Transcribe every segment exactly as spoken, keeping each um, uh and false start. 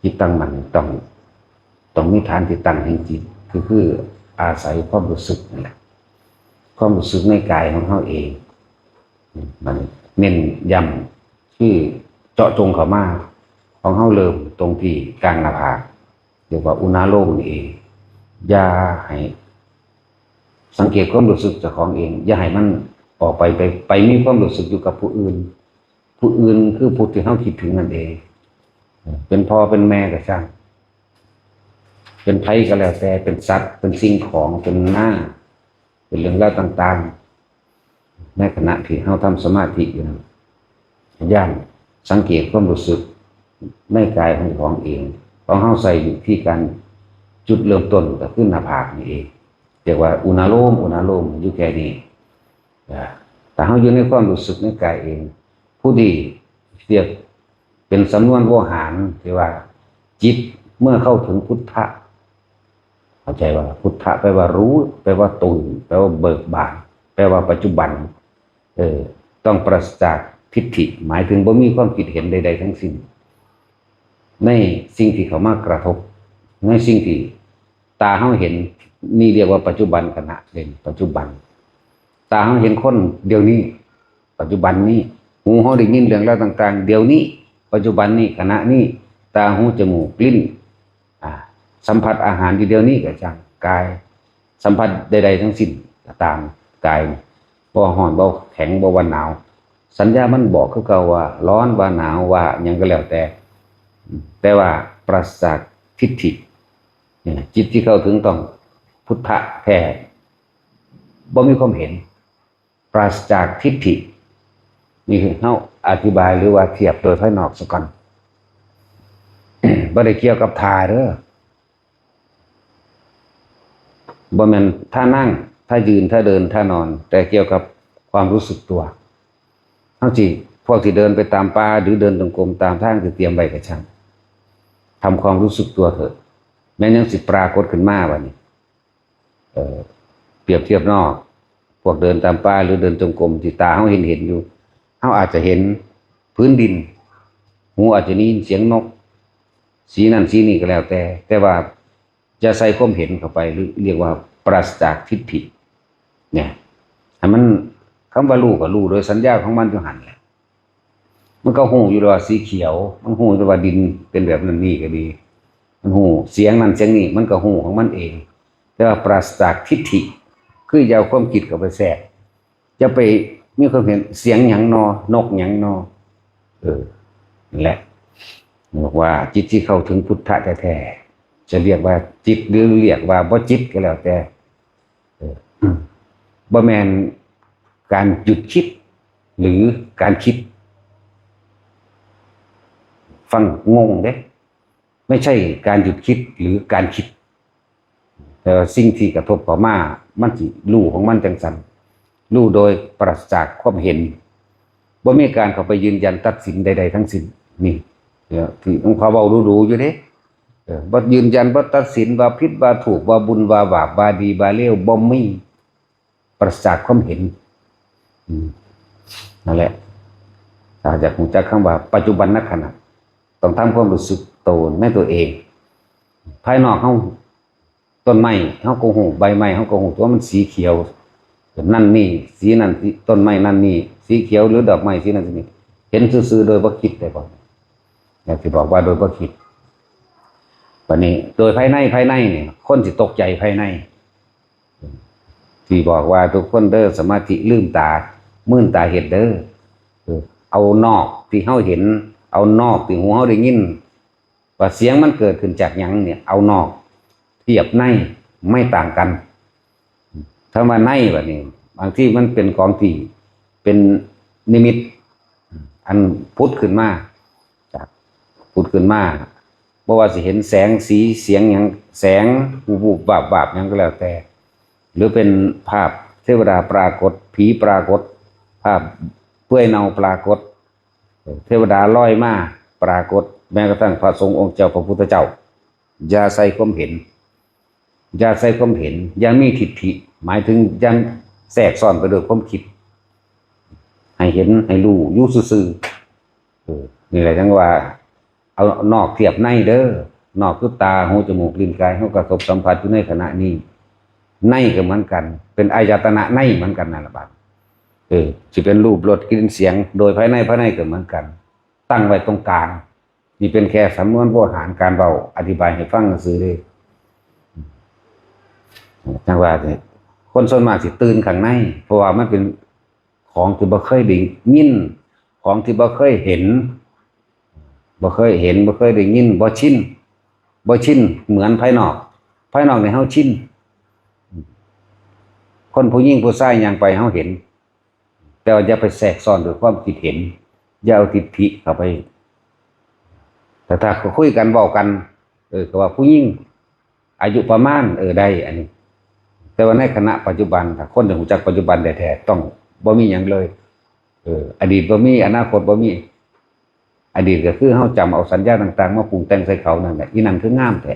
จิตตั้งมั่นต้อง ต้องมีฐานที่ตั้งแห่งจิต คือ คืออาศัยความรู้สึกนั่นแหละ ความรู้สึกในกายของเฮาเอง มันเน้นย้ำ คือเจาะจงเข้ามา ของเฮาเริ่มตรงที่กลางหน้าผาก เรียกว่าอุณาโลมนี่เอง อย่าให้ สังเกตความรู้สึกเจ้าของเอง อย่าให้มันออกไป ไป ไปมีความรู้สึกอยู่กับผู้อื่น ผู้อื่นคือผู้ที่เฮาคิดถึงนั่นเอง เป็นพ่อเป็นแม่ก็ช่าง เป็นไผก็แล้วแต่ เป็นสัตว์ เป็นสิ่งของ เป็นหน้า เป็นเรื่องราวต่างๆ ในขณะที่เฮาทำสมาธิอยู่นั้น พยายามสังเกตความรู้สึกในกายของเจ้าของเอง ของเฮาใส่อยู่ที่การ จุดเริ่มต้นก็คือหน้าผากนี่เอง เรียกว่าอุณาโลม อุณาโลมอยู่แค่นี้ อ่า ถ้าเฮาอยู่ในความรู้สึกในกายเอง ผู้ที่เรียกเป็นสำนวนโวหารที่ว่า จิตเมื่อเข้าถึงพุทธะ เข้าใจว่าพุทธะแปลว่ารู้ แปลว่าตื่น แปลว่าเบิกบาน แปลว่าปัจจุบัน เออ ต้องปราศจากทิฏฐิ หมายถึงบ่มีความคิดเห็นใดๆทั้งสิ้น ในสิ่งที่เข้ามากระทบ ในสิ่งที่ตาเฮาเห็น นี่เรียกว่าปัจจุบันขณะ เป็นปัจจุบัน ตาเฮาเห็นคนเดี๋ยวนี้ ปัจจุบันนี้ หูเฮาได้ยินเรื่องราวต่างๆ เดี๋ยวนี้ ปัจจุบันนี้ ขณะนี้ ตา หู จมูก ลิ้น อ่า สัมผัสอาหารอยู่เดี๋ยวนี้ก็ช่าง กาย สัมผัสใดๆทั้งสิ้นก็ตาม กาย บ่ฮ้อน บ่แข็ง บ่ว่าหนาว สัญญามันบอกคือเก่าว่าร้อน ว่าหนาว ว่าหยังก็แล้วแต่ แต่ว่าปราศจากทิฏฐิ เนี่ย จิตที่เข้าถึงต้องพุทธะแท้ บ่มีความเห็น ปราศจากทิฏฐิ นี่คือเฮาอธิบายหรือว่าเทียบโดยภายนอกซะก่อน บ่ได้เกี่ยวกับท่าเด้อ บ่แม่นท่านั่ง ท่ายืน ท่าเดิน ท่านอน แต่เกี่ยวกับความรู้สึกตัว เฮาสิ พวกที่เดินไปตามป่า หรือเดินจงกรมตามทางที่เตรียมไว้ก็ช่าง ทำความรู้สึกตัวเถอะ แม้นยังสิปรากฏขึ้นมาบัดนี้ เอ่อ เปรียบเทียบเนาะ พวกเดินตามป่าหรือเดินจงกรมที่ตาเฮาเห็นเห็นอยู่ เฮาอาจจะเห็นพื้นดิน หูอาจจะได้ยินเสียงนก สีนั่นสีนี่ก็แล้วแต่ แต่ว่าอย่าใส่ความเห็นเข้าไป หรือเรียกว่าปราศจากทิฏฐิ เนี่ย ให้มัน คำว่ารู้ก็รู้โดยสัญญาของมันอยู่หั่นแหละ มันก็ฮู้อยู่แล้วว่าสีเขียว มันฮู้อยู่แล้วว่าดินเป็นแบบนั้นนี่ก็ดี มันฮู้เสียงนั่นเสียงนี่ มันก็ฮู้ของมันเอง แต่ว่าปราศจากทิฏฐิ คืออย่าเอาความคิดเข้าไปแทรก อย่าไปมีความเห็นเสียงหยังนอ นกหยังนอ เออ นั่นแหละ บอกว่าจิตที่เข้าถึงพุทธะแท้ๆ จะเรียกว่าจิตหรือเรียกว่าบ่จิตก็แล้วแต่ เออ บ่แม่นการหยุดคิด หรือการคิด ฟังงงเด้ ไม่ใช่การหยุดคิดหรือการคิด แต่ว่าสิ่งที่กระทบเข้ามา มันสิรู้ของมันจังซั่น รู้โดยปราศจากความเห็น บ่มีการเข้าไปยืนยันตัดสินใดๆทั้งสิ้น นี่ เนี่ย ที่หลวงพ่อเว้าดูๆอยู่เด้ เออ บ่ยืนยัน บ่ตัดสินว่าผิดว่าถูก ว่าบุญว่าบาป ว่าดีว่าเลว บ่มี ปราศจากความเห็น อืม นั่นแหละ ถ้าอยากรู้จักคำว่าปัจจุบันขณะ ต้องทำความรู้สึกโตในตัวเอง ภายนอกเฮา ต้นไม้เฮาก็ฮู้ ใบไม้เฮาก็ฮู้ ตัวมันสีเขียว นั่นนี่ สีนั่น สี ต้นไม้นั่นนี่ สีเขียวหรือดอกไม้สีนั่นสีนี่ เห็นซื่อๆโดยบ่คิดได้บ่ อยากสิบอกว่าโดยบ่คิด บัดนี้ โดยภายใน ภายในนี่ คนสิตกใจภายใน ที่บอกว่าทุกคนเด้อ สมาธิลืมตา มื่นตาเฮ็ดเด้อ เออ เอานอกที่เฮาเห็น เอานอกที่หูเฮาได้ยิน ว่าเสียงมันเกิดขึ้นจากหยังเนี่ย เอานอกเทียบในไม่ต่างกัน คำว่าในบัดนี้ บางทีมันเป็นของที่เป็นนิมิต อันผุดขึ้นมา จากผุดขึ้นมา บ่ว่าสิเห็นแสงสีเสียงหยัง แสง วูบๆ วาบๆ หยังก็แล้วแต่ หรือเป็นภาพเทวดาปรากฏ ผีปรากฏ ภาพเปลือยเน่าปรากฏ เทวดาลอยมาปรากฏ แม้กระทั่งพระสงฆ์องค์เจ้าพระพุทธเจ้า อย่าใส่ความเห็น อย่าใส่ความเห็น อย่ามีทิฏฐิ หมายถึงอย่าแทรกซ้อนไปด้วยความคิด ให้เห็น ให้รู้อยู่ซื่อๆ เออ นี่แหละจั่งว่า เอานอกเทียบในเด้อ นอกคือตา หู จมูก ลิ้น กาย เฮากระทบสัมผัสอยู่ในขณะนี้ ในก็เหมือนกัน เป็นอายตนะในเหมือนกันนั่นล่ะบัด เออ สิเป็นรูป รส กลิ่น เสียง โดยภายใน ภายในก็เหมือนกัน ตั้งไว้ตรงกลาง นี่เป็นแค่สำนวนโวหารการเว้า อธิบายให้ฟังซื่อเด้ จั่งว่าเนี่ย คนส่วนมากสิตื่นข้างใน เพราะว่ามันเป็นของที่บ่เคยได้ยิน ของที่บ่เคยเห็น บ่เคยเห็น บ่เคยได้ยิน บ่ชิน บ่ชินเหมือนภายนอก ภายนอกนี่เฮาชิน คนผู้หญิงผู้ชายย่างไปเฮาเห็น แต่ว่าอย่าไปแทรกซ้อนด้วยความคิดเห็น อย่าเอาทิฏฐิเข้าไป แต่ถ้าคุยกันเว้ากัน เออ ก็ว่าผู้หญิงอายุประมาณ เออ ได้ อันนี้ แต่ว่าในขณะปัจจุบัน ถ้าคนอยากรู้จักปัจจุบันแท้ๆ ต้องบ่มีหยังเลย เออ อดีตบ่มี อนาคตบ่มี อดีตก็คือเฮาจำเอาสัญญาต่างๆ มาปรุงแต่งใส่เขานั่นแหละ อีนั่นคืองามแท้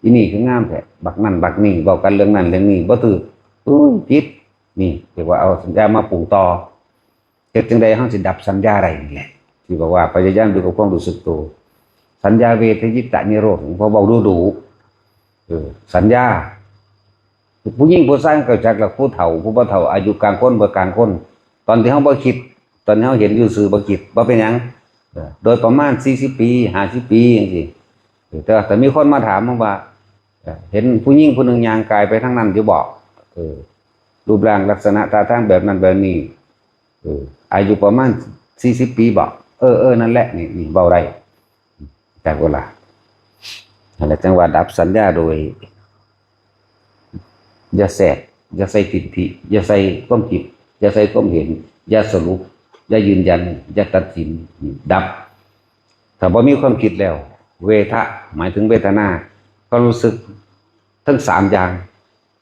อีนี่คืองามแท้ บักนั่นบักนี่ เว้ากันเรื่องนั้นเรื่องนี้ บ่ถืก อู้ย ผิด นี่เรียกว่าเอาสัญญามาปรุงต่อ เฮ็ดจั่งใดเฮาสิดับสัญญาได้นี่แหละ ที่บอกว่าพยายามอยู่กับความรู้สึกตัว สัญญาเวทยิตานิโรธ หลวงพ่อเว้าดูๆ เออ สัญญา ผู้หญิงผู้ชายก็จักละ ผู้เฒ่า ผู้บ่เฒ่า อายุกลางคน บ่กลางคน ตอนที่เฮาบ่คิด ตอนที่เฮาเห็นอยู่ซื่อบ่คิด บ่เป็นหยัง เออ โดยประมาณ สี่สิบ ปี ห้าสิบ ปีจั่งซี้ เออ แต่ว่าถ้ามีคนมาถามว่า เออ เห็นผู้หญิงผู้หนึ่งย่างกายไปทางนั้นอยู่บ่ เออ รูปร่างลักษณะท่าทางแบบนั้นแบบนี้ เออ อายุประมาณ สี่สิบ ปีบ่ เออ เออ นั่นแหละ นี่ นี่ เว้าได้ แต่เวลา นั่นแหละ จั่งว่าดับสัญญาโดย อย่าแทรก อย่าใส่ทิฏฐิ อย่าใส่ความคิด อย่าใส่ความเห็น อย่าสรุป อย่ายืนยัน อย่าตัดสิน ดับ ถ้าบ่มีความคิดแล้ว เวทะ หมายถึงเวทนา ความรู้สึกทั้งสามอย่าง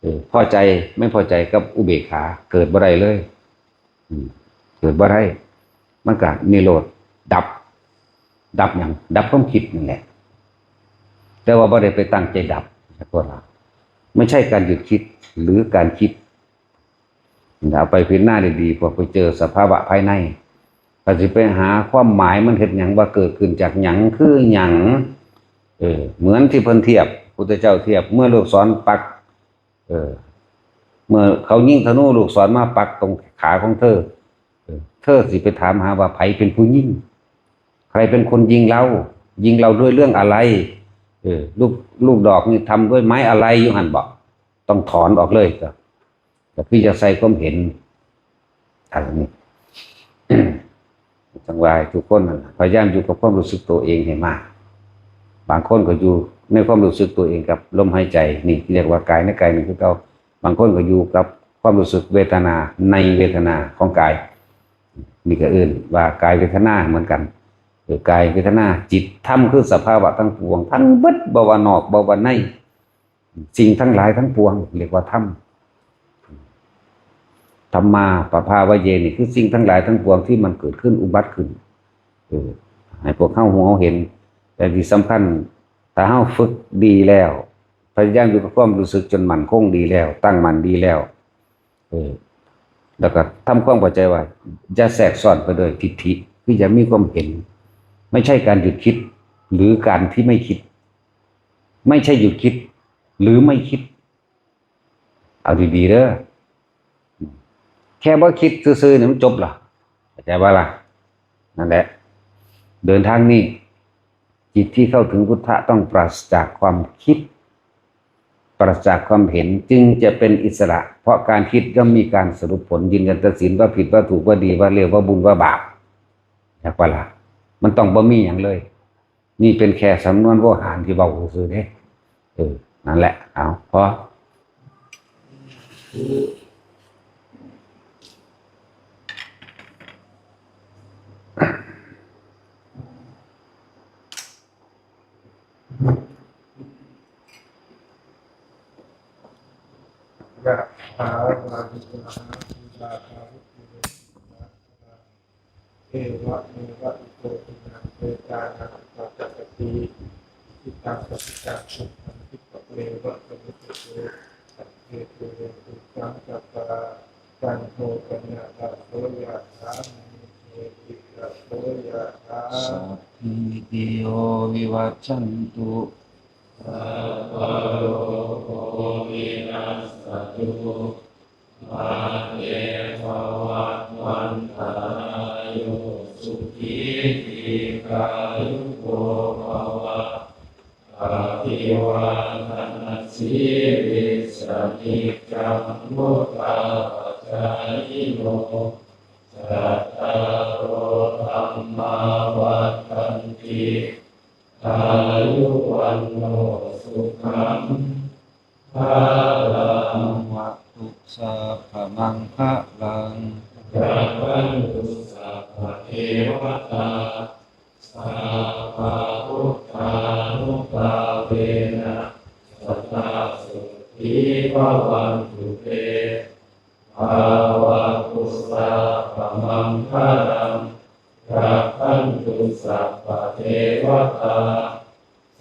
เออ พอใจ ไม่พอใจกับอุเบกขา เกิดบ่ได้เลย อืม เกิดบ่ได้ มันก็นิโรธ ดับ ดับหยัง ดับความคิดนั่นแหละ แต่ว่าบ่ได้ไปตั้งใจดับ ขอโทษนะ ไม่ใช่การหยุดคิด หรือการคิด เอาไปพิจารณาดีๆ พอไปเจอสภาวะภายใน ก็สิไปหาความหมายมันเฮ็ดหยัง ว่าเกิดขึ้นจากหยัง คือหยัง เออ เหมือนที่เพิ่นเทียบ พุทธเจ้าเทียบ เมื่อลูกศรปัก เออ เมื่อเขายิงธนูลูกศรมาปักตรงขาของเธอ เออ เธอสิไปถามหาว่าใผเป็นผู้ยิง ใครเป็นคนยิงเรา ยิงเราด้วยเรื่องอะไร เออ ลูก ลูกดอกนี่ทำด้วยไม้อะไร อยู่หั่นบ่ ต้องถอนออกเลย ก็ ก็คืออย่าใส่ความเห็น อันนี้ จั่งว่าให้ทุกคนนั่นล่ะ พยายามอยู่กับความรู้สึกตัวเองให้มาก บางคนก็อยู่ในความรู้สึกตัวเองกับลมหายใจ นี่เรียกว่ากายในกายหนึ่งคือเก่า บางคนก็อยู่กับความรู้สึกเวทนาในเวทนาของกาย นี่ก็เอิ้นว่ากายเวทนาเหมือนกัน เออ กายเวทนา จิต ธรรม คือสภาวะทั้งปวง ทั้งเบิด บ่ว่านอก บ่ว่าใน สิ่งทั้งหลายทั้งปวง เรียกว่าธรรม ธัมมา ปภาวะเย นี่คือสิ่งทั้งหลายทั้งปวงที่มันเกิดขึ้นอุบัติขึ้น เออ ให้พวกเฮาฮู้เฮาเห็น แต่ที่สำคัญ ถ้าเฮาฝึกดีแล้ว พยายามอยู่กับความรู้สึกจนมั่นคงดีแล้ว ตั้งมั่นดีแล้ว เออ แล้วก็ทำความเข้าใจว่า อย่าแทรกซ้อนไปด้วยทิฏฐิ คืออย่ามีความเห็น ไม่ใช่การหยุดคิด หรือการที่ไม่คิด ไม่ใช่หยุดคิด หรือไม่คิด เอาดีๆเด้อ แค่บ่คิดซื่อๆเนี่ยมันจบละ เข้าใจบ่ล่ะ นั่นแหละ เดินทางนี้ จิตที่เข้าถึงพุทธะต้องปราศจากความคิด ปราศจากความเห็น จึงจะเป็นอิสระ เพราะการคิดย่อมมีการสรุปผล ยืนยันตัดสินว่าผิดว่าถูกว่าดีว่าเลวว่าบุญว่าบาป จักว่าล่ะ มันต้องบ่มีหยังเลย นี่เป็นแค่สำนวนโวหารที่เว้าซื่อๆเด้ เออ นั่นแหละ เอา พอ ยะถาวาริวหาปูราปาริปูเรนติสาคารัง เอวะเมวะอิโตทินังเปตานังอุปาจจปติ อิชิตังปฏิตังตุมหังคิปะเมวะสมิจจตุ สัพเพปูเรนตุสังกปปา จันโทปนรสโสยะถามณีโชติ Sabbītiyo vivajjantu. Sabbarogo vinassatu. Mā te bhavatvantarāyo sukhī dīghāyuko bhava. Abhivādanasīlissa niccaṃ vuḍḍhāpacāyino cattāro dhammā vaḍḍhanti āyu vaṇṇo sukhaṃ balaṃ. Bhavatu sabbamaṅgalaṃ. Rakkhantu sabbadevatā. Sabbabuddhānubhāvena sadā sotthī bhavantu te. Bhavatu sabbamaṅgalaṃ. Rakkhantu sabbadevatā.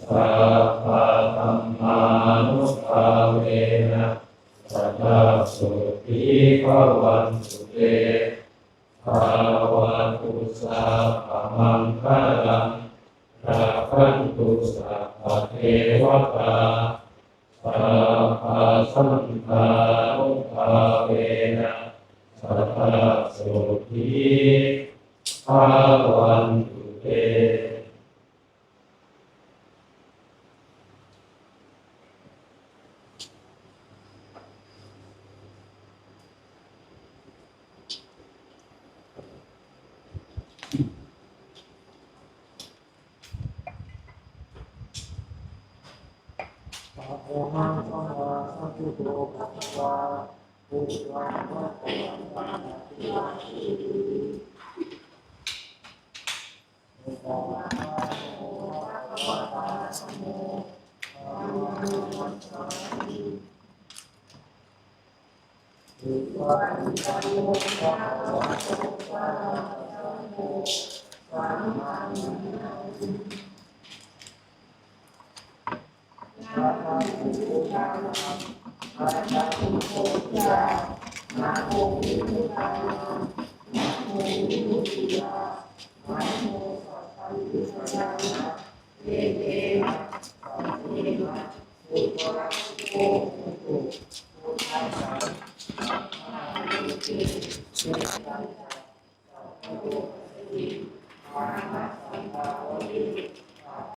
Sabbadhammānubhāvena sadā sotthī bhavantu te. Bhavatu sabbamaṅgalaṃ. Rakkhantu sabbadevatā. Sabbasaṅghānubhāvena sadā sotthī bhavantu te. Arahaṃ sammāsambuddho bhagavā. Buddhaṃ bhagavantaṃ abhivādemi.